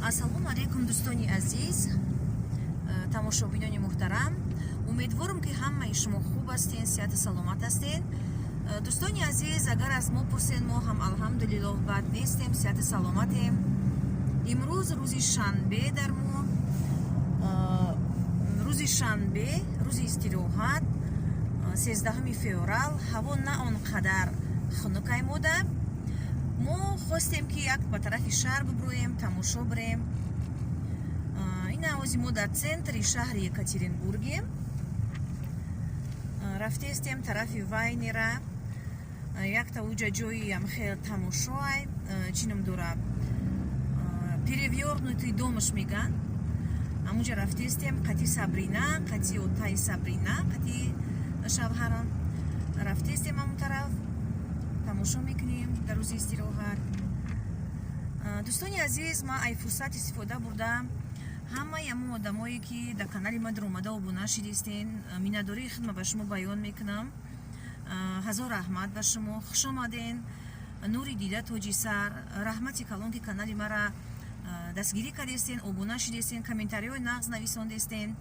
Ассалому алайкум, дӯстони азиз, тамошобинони муҳтарам. Умедворам, ки ҳамаи шумо хуб ҳастен, сиҳату саломат ҳастен. Дӯстони азиз, агар аз мо пурсен, мо ҳам, алҳамдулиллоҳ, бад нестем, сиҳату саломатем. Имрӯз рӯзи шанбе, дар мо рӯзи шанбе, рӯзи истироҳат, 13 феврал. Ҳаво на он қадар хунук аймода. Мо хостем, ки як ба тарафи шаҳр биброем, тамошо бирем. Ин овози мо дар центри шаҳри Екатеринбургем. Рафтестем тарафи Вайнера. Якта уҷа ҷоиам хел тамошоай, чӣ ном дора, перевернутый дом ш меган. Амуҷа рафтестем қати Сабрина, қати отаи Сабрина, қати шавҳарам рафтестем. Амун тараф тамошо мекунем дар рӯзи истироҳат. Дӯстони азиз, ман ай фурсат истифода бурдам, ҳамаи ҳамон одамое, ки дар канали ма даромада, обуна шидистен, миннатдории худма ба шумо баён мекунам. Ҳазор раҳмат ба шумо, хушомаден, нури дида, тоҷи сар. Раҳмати калон, ки канали мара дастгирӣ кардестен, обуна шидестен, комментариҳои нағз нависондестен.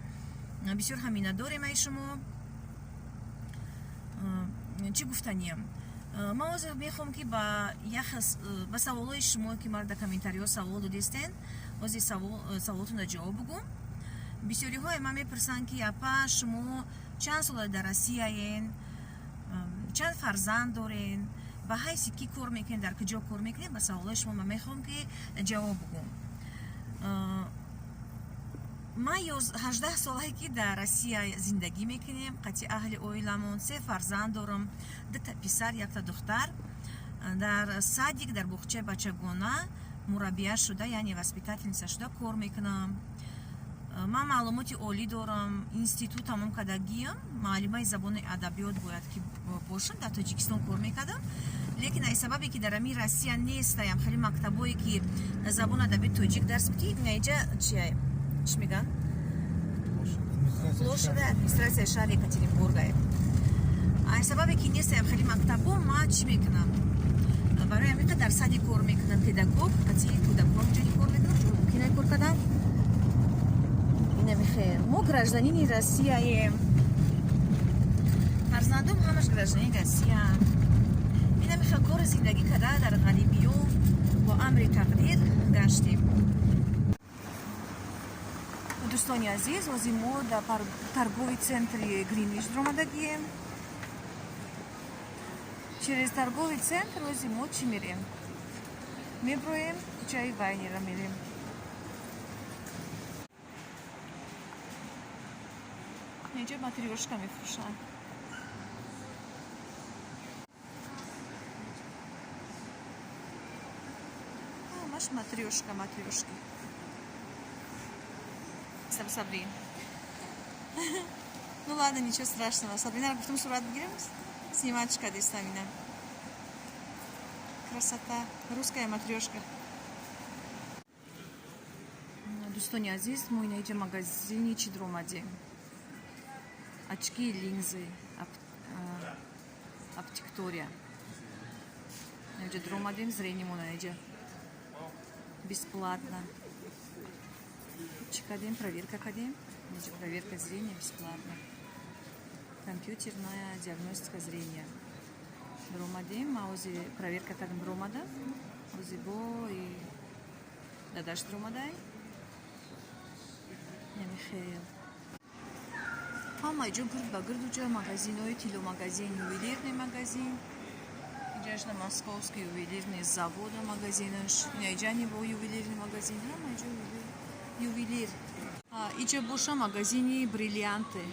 Бисёр ҳам миннатдорем ай шумо. Чӣ гуфтаниям? Ман ҳозир мехоҳам, ки ба саволҳои шумо, ки мара дар комментариҳо савол додестен, ҳозир саволотонро ҷавоб бугум. Бисёриҳое ман мепурсанд, ки апа, шумо чанд сола дар Россияен, чанд фарзанд дорен, ба ҳайси кӣ кор мекунед, дар куҷо кор мекунед? Ба саволҳои шумо ман мехоҳам, ки ҷавоб бугум. Ман 18 солае, ки дар Россия зиндагӣ мекунем қати аҳли оиламон. Се фарзанд дорам: дута писар, якта духтар. Дар садик, дар боғчаи бачагона мураббия шуда, яъне воспитательница шуда кор мекунам. Ман маълумоти олӣ дорам, институт тамом кардагиам, муаллимаи забони адабиёт бояд ки бошам, дар Тоҷикистон кор мекардам, лекин аз сабабе ки дар ами Россия нестаям хеле мактабое, ки забони адабиёти тоҷик дарс битӣ. Инаиҷа чия, чӣ мегӯянд, площади администратсияи шаҳри Екатеринбургае. Аз сабабе ки нестаям хеле мактабо, ман чӣ мекунам? Барои ҳамин дар садик кор мекунам, педагог, қати кӯдакон ҷои кор мекунам, ҷо мумкина кор кардам. Инамихел, мо гражданини Россияем, фарзандом ҳамаш гражданини Россияам. Инамихел кори зиндагӣ карда, дар ғарибиё бо амри тақдир гаштем. Дӯстони азиз, ҳозир мо дар торговый центри Гринвич даромадагием. Через торговый центр ҳозир мо чӣ мерем? Меброем, кӯчаи Вайнера мерем. Инҷо матрёшка мефурӯшанд. Ҳамаш матрёшка, матрёшки. Сабрин, ну ладно, ничего страшного. Сабрина гуфтам, сурат бигирем, снимать кадистам. Ина красота, русская матрёшка. Дӯстони азиз, мо ина иҷа магазини чӣ даромадем? Очки, линзы, оптиктория. Иҷа даромадем, зрение мона иҷа бесплатно чӣ кардем, проверка кардем. Иҷа проверка зрения бесплатно, компьютерная диагностика зрения. Даромадем, ма ози проверка кардем, баромадам, ози бо и дадаш даромадай. Намихел, ҳама ҷо гирд ба гирду ҷо магазинҳои тилло, магазин, ювелирный магазин. Инҷаш на Московский ювелирный завода магазинаш, инаиҷа бо ювелирный магазин, ҳама ҷо ювелир. Иҷа боша магазини бриллианты,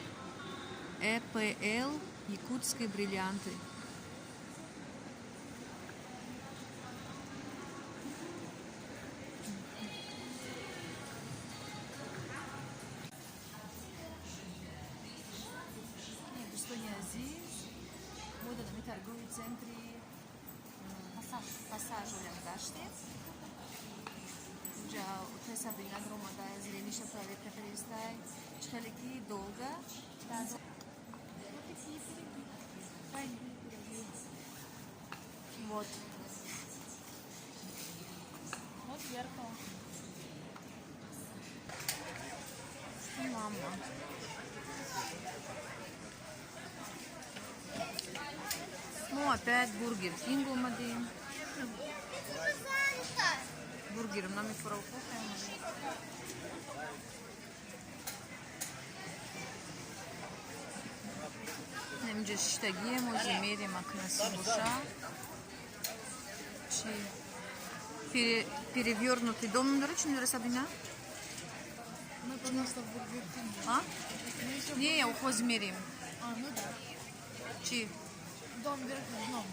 ЭПЛ, якутские бриллианты. Дӯстони азиз, мо дар ҳамин торговый центри Пассаж оям гаштем. Инҷа отаи Сабрина даромада, зрение ша проверка кардистай. Чӣ хеле ки долго. Вот такие пироги. Пироги. Вот. Вот зеркало. Мама. Мо опять Бургер Кинг омадем. Бургерам намефурав. Омадем. Инҷа шиштагием, ози мерем, ака насиб боша. Чи перевернутый дом дора, чи надора, Сабрина? Мы просто в Бургер Кинге. А? Мы еще. Не, ҳози мерем. А, ну да. Чи? Дом вверх дном.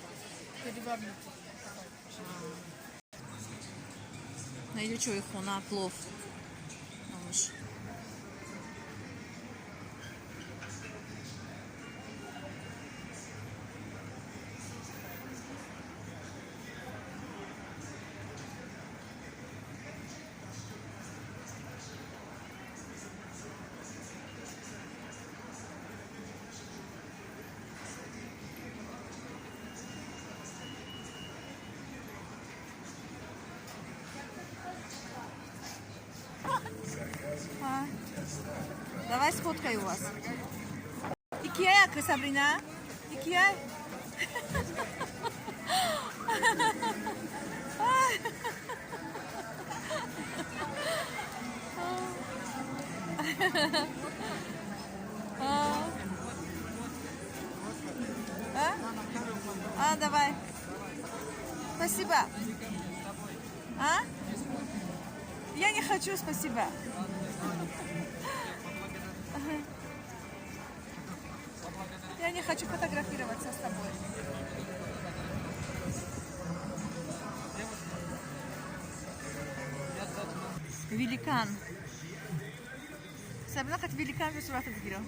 Перевернутый. На инҷа чойхона, плов номаш. А. Давай сфоткаю вас. Икия, Сабрина? Икия? А? А? А, давай. Спасибо. А? Я не хочу, спасибо. Ага. Я не хочу фотографироваться с тобой. Великан. Сабина, как великан без сурата бигирам.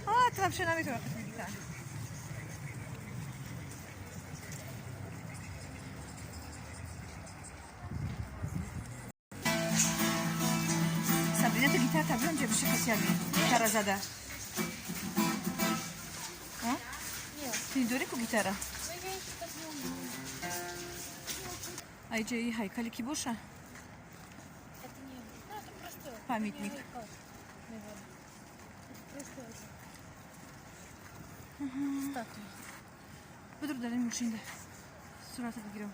А, ты вообще наметила как великан. Сабрина, ты гитара таброн же биши хасями. Гитара зада. А? Нет. Ты не дори ку гитара? Ну я еще так не умею. А иҷа и ҳайкали ки боша? Это не. Ну, это просто. Памятник. Не ҳайкал, наверное. Это просто статуя. Будур, дар ин мошинда. Сурата бигирам.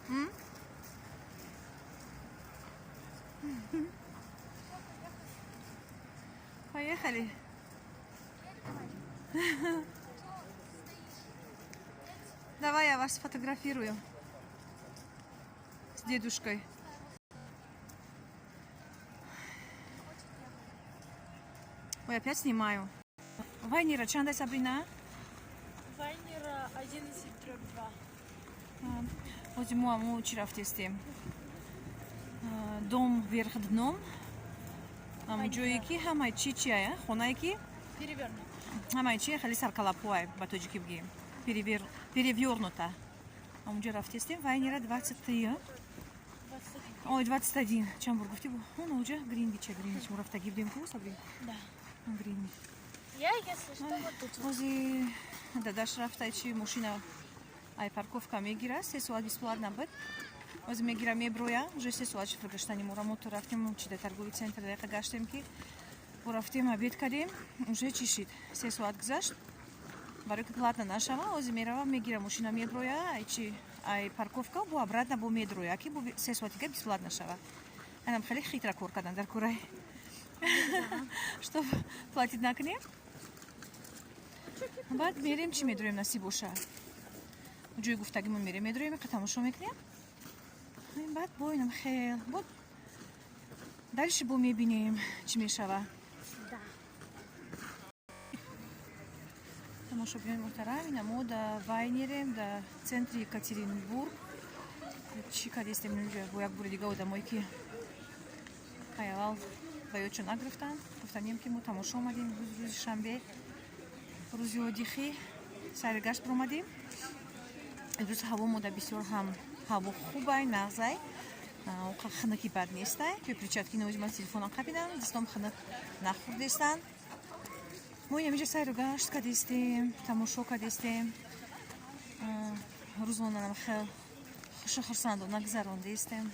М? Поехали. Давай я вас сфотографирую. С дедушкой. Ой, опять снимаю. Вайнера чанда, Сабрина? Вайнера 11/2. Ози мо аму чи рафтестем? Дом вверх дном. Ам ҷое ки ҳамаи чи чия, хонае ки Перевернутый. Ҳамаи чи хеле саркалапҳое, ба тоҷикӣ бигем. Перевернута. Амунҷо рафтестем. Вайнера 23. 21. Ой, 21. Чанд бор гуфти? Он уҷа Гринвича, Гринвич. Мо рафтагӣ будем ку, Сабрина? Да. Гринвич. Я, если что, вот тут вот. Ози дадаш рафта, чи мошина ай парковка мегира, 3 соат бесплатно буд. Ози мегира, меброя, уже 3 соат шифр гаштани мора. Мо то рафтем, чи да торговый центр дақиқа гаштем, ки бо рафтем, обед кардем, уже чи шид, 3 соат гузашт. Барои ки платно нашава, ози мерава, мегира мошина, меброя ай чи ай парковка, бо обратно бо медроя, ки бо 3 соати дига бесплатно шава. Анам хеле хитро кор кардан дар курай, чтоб платить накунем. Баъд мерем, чӣ медурем, насиб боша, ҷои гуфтагимон мерем, медурем, иқа тамошо мекунем. Баъд бо инам хел бо дальше бо мебинем, чӣ мешава. Да. Тамошобинони муҳтарам, ина мо да Вайнерем, да центри Екатеринбург. Чӣ кардестем инҷа? Бо як бори дига одамое ки аввал ба ёдшон нагирифтанд, гуфтанем, ки мо тамошо омадем. Рӯз рӯзи шанбе, рӯзи отдых и, сайри гашт биромадем. Имрӯз ҳаво мода бисёр ҳам ҳаво хубай, нағзай, хунуки бад нестай. Перчатки нози ман телефонам қапидам, дастом хунук нахӯрдестанд. Мо инамиҷа сайру гашт кардистем, тамошо кардистем, рӯзонанам хел хушу хурсандона гузарондистем.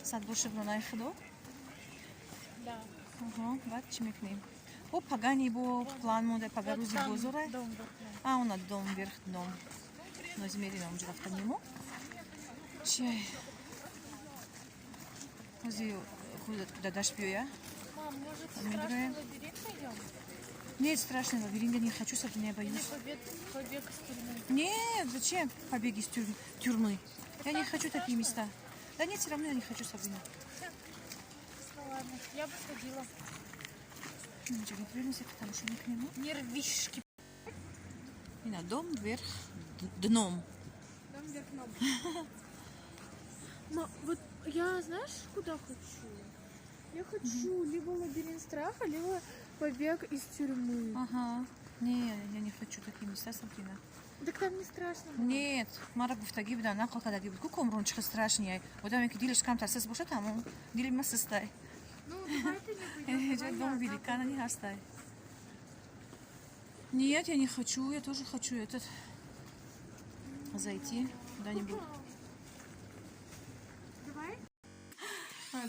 Садбор шукронаи Худо. Баъд чӣ мекунем? Бо пагани бо план монда, пага рӯзи бозора. А она дом вверх дном. Нози мерем онҷо рафтанимо. Чи ҳози дадаш биёя. Мам, может, в страшный лабиринт пойдем? Нет, страшный лабиринт я не хочу, Сабрина, я боюсь. Или побег из тюрьмы. Нет, зачем побег из тюрьмы? Я не хочу такие места. Да нет, все равно я не хочу, Сабрина. Ну ладно, я бы сходила. Тамошо мекунем. Нервишки. Ина дом вверх дном. Дом вверх дном. Ма, вот я, знаешь, куда хочу? Я хочу либо лабиринт страха, либо побег из тюрьмы. Ага. Не, я не хочу такие места, Сабрина. Так там не страшно. Нет, мара гуфтагӣ буда, нақл кардагӣ буд. Ку Комрон чихел страшный. Одаме ки дилаш камтар сас боша, тамом. Дили ма састай. Ну, давай ты не пойдешь. Ҳеҷ дом великана не ҳастай. Нет, я не хочу, я тоже хочу этот зайти куда-нибудь. Давай.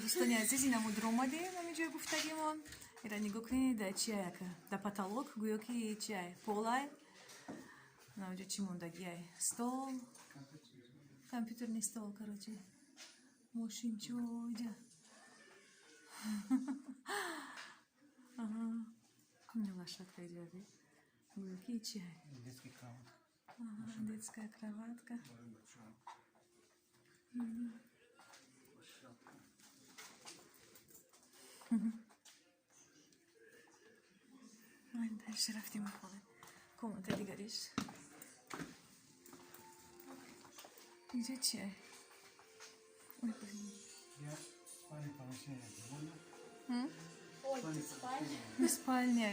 Дӯстони азиз, ина мо омадем ҳаминҷои гуфтагимон. Ира нигоҳ кунед, да чия яка. Да потолок, гӯё ки чиай, полай. Наонҷо чӣ мондагиай? Стол. Компьютерный стол, короче. Мошинчо, иҷа. Ага. Лошадка иҷа. Гӯё ки чиай? Детский кровать. Ага, детская кроватка. Площадка. Дальше рафтем хона. Комната дигариш. Инҷа чия? Ой, блин. Я спальня помещение довольна. Ой, ты спальня? Спальня.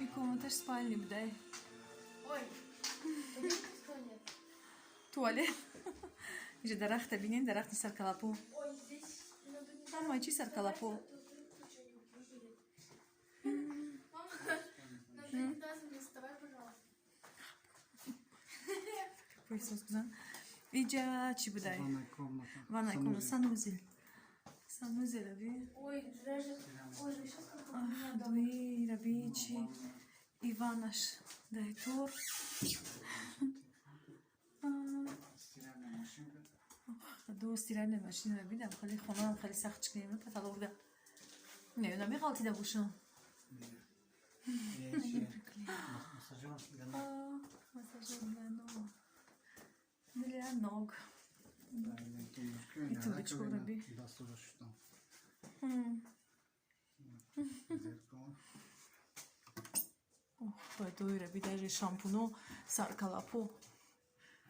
И комната спальни будай. Ой, пойдем в туалет. Туалет. Инҷа дарахта бинен, дарахти саркалапо. Ой, здесь надо не Ҳамаи чи саркалапо. а то вдруг что-нибудь выберет. Мама, над унитазом не вставай, пожалуйста. Пойсос бизан. Иҷа чӣ будай? Ванная комната. Ванная комната, санузел. Санузел аби. Ой, даже, ой, сейчас как у меня дома. Дуи, раби чи. Иванаш дайтор. Стиральная машинка. Ду стиральная машина бинам, хеле хонаам хеле сахт чикнем потолок да. Не, намеғалтида бошам. Массажер для ног. Массажер для ног. Для ног. Да, или тумбочка, И или тумбочку раковина раби. для суши. Зеркало. Ох, бадои раби, даже шампуно саркалапо.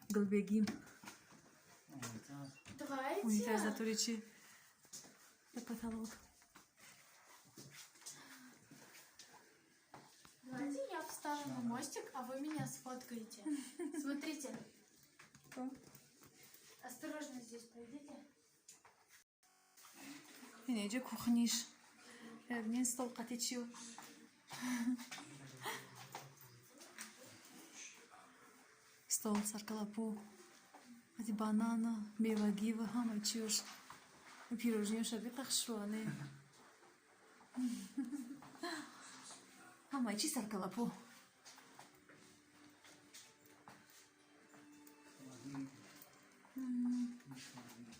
Гулбегим. Унитаз. Давайте. Унитаз затори чи? Да потолок. Давайте я встану на мостик, а вы меня сфоткаете. Смотрите. Осторожно здесь пройдите. Инҷа кухниш. Бибинед, стол қати чиё. Стол саркалапо. Қати банана, мевагива, ҳама чиёш. Пирожниёш аби қахшуане. Ҳамаи чи саркалапо. Холодильник. Холодильник.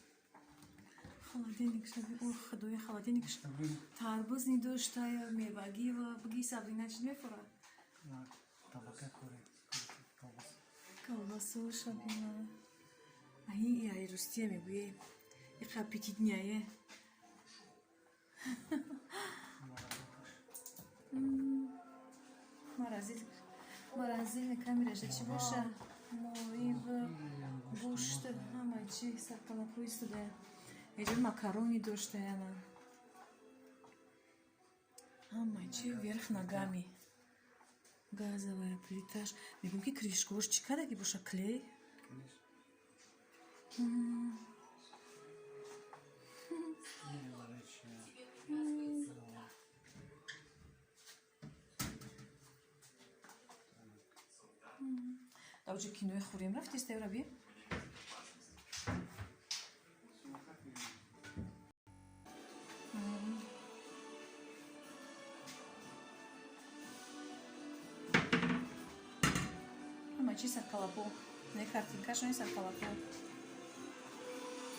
Холодильник шаби. Ох, худоя, холодильник. Сабрина. Тарбуз нидоштая, мевагива, буги Сабрина чӣ мефура? На табака кури. Колбаса. Колбасу шабина. Аи, ай рустия мегӯе. Иқа аппетитняе. Морозилкаш. Морозил. Морозильная камера же чӣ боша? Моив, гӯшт, ҳама чи саркалапо истодая. Эҷа макарони доштаяна. Ҳама чи вверх ногами. Газовая плиташ. Мегӯм ки крышкош чӣ кардаги боша, клей? Конечно. Не, горячая. Даоҷа кинои хӯрем рафтеста раби. Самокат мегирем. Ҳама чи саркалапо. Не картинкашо, не саркалапо.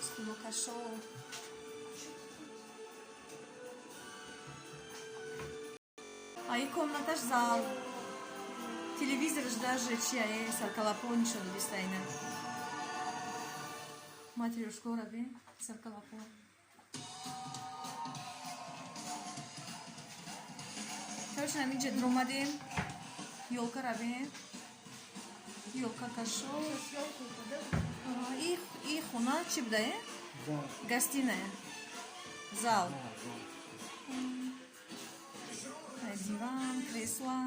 Стулокашо. А и комнаташ зал. Телевизорш даже чия е саркалапо нишон додистайна. Матрёшко раби саркалапо. Короче, наминҷа дромадем. Ёлка рабем. Ёлка кашо. Сейчас елку упадет. Ага, и хона чӣ буда, е? Зал. Гостиная. Зал. Зал, зал. Диван, кресла.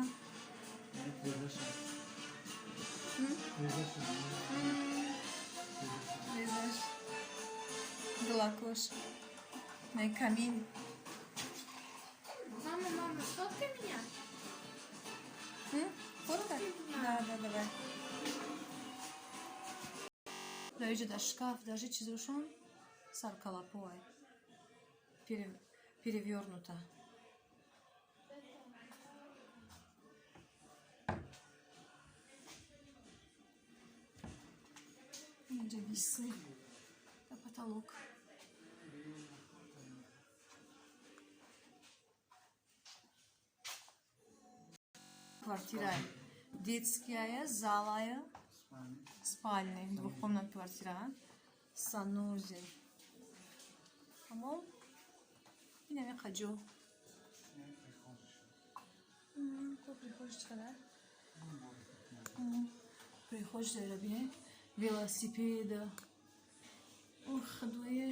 Резаша. М? Резаша. Резаш. Глакош. На камин. Мама, мама, сфоткай меня. М? Фотка? Да, давай. Даже да шкаф, даже чизошон саркалапой. Перевернуто. Инҷа висы. Да потолок. Квартира детская, залая, Спальня. Спальня, двухкомнатная квартира, санузел. Тамом? Инами қаҷо? Ин прихожая. Ко прихожая чӣ? Прихожая дора бинед. Велосипеда. Ух, худое.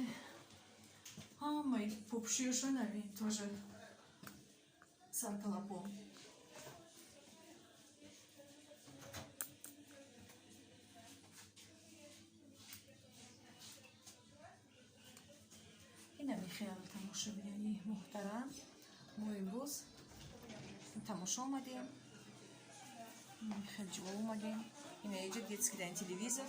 Ҳамаи попшиёшо наби тоже саркалапо. Инами хел тамошобинони муҳтарам. Мо имрӯз тамошо омадем. Хел ҷо омадем. Ина иҷа детский дан телевизор.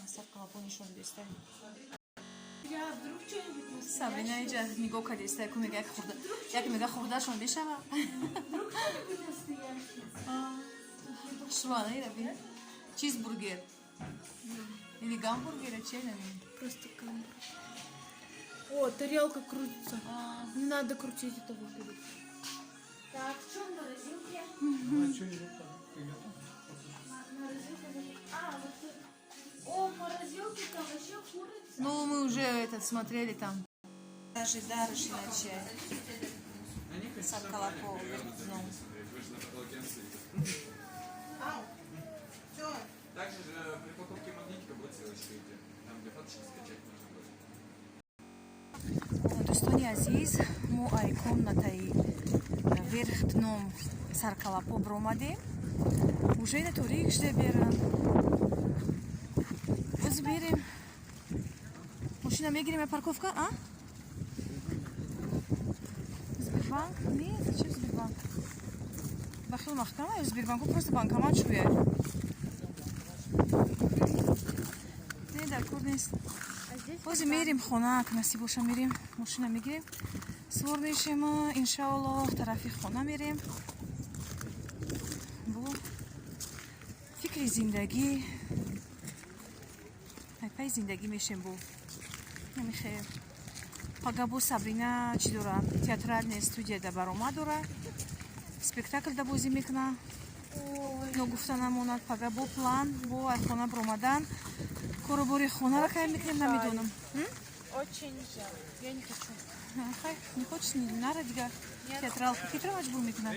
Саркалапо нишон деста. Я вдруг что-нибудь Сабрина иҷа нигоҳ кардеста, ку мега як хурда, як мега хурдашон бешава. Вдруг что-нибудь настоящее. Швана ира би. Чизбургер. Или гамбургер, а че нами? Просто камера. О, тарелка крутится. Не надо крутить, это выпадет. Так, что в морозилке? Ну, что идет? Идет? Морозилка. А, вот тут. О, в морозилке там вообще курица. Ну, мы уже этот смотрели там. Даже дарыши на чай. Саркалапо вверх дном. Вы же на потолке стоите. Также же при покупке магнитика будет ссылочка идти. Там, где фоточки скачать можно будет. Дӯстони азиз, мо ай комнатаи вверх дном саркалапо биромадем. Уже ина торик шуда берам. Боз берем. Машина мегирем, парковка, а? Сбербанк? Не, зачем Сбербанк? Бахил махкама, Сбербанку просто банкомат шуя. Не, дар кор нест. А здесь Ҳозир мерим хона, насиб боша мерим, мошина мегирем. Свор мешем, иншааллоҳ, тарафи хона мерем. Бо фикри зиндагӣ, пайпаи зиндагӣ мешем бо. Намихел. Пага бо Сабрина чӣ дора? Театральная студия да баромад дора. Спектакл да бозӣ мекуна. Ногуфта намонад, пага бо план, бо ай хона биромадан. Кору бори хонаро кай мекунем, намедонам. М? Очень жаль. Я не хочу. Хай, не хочешь, не нара дигар. Театралка китра маҷбур мекунад.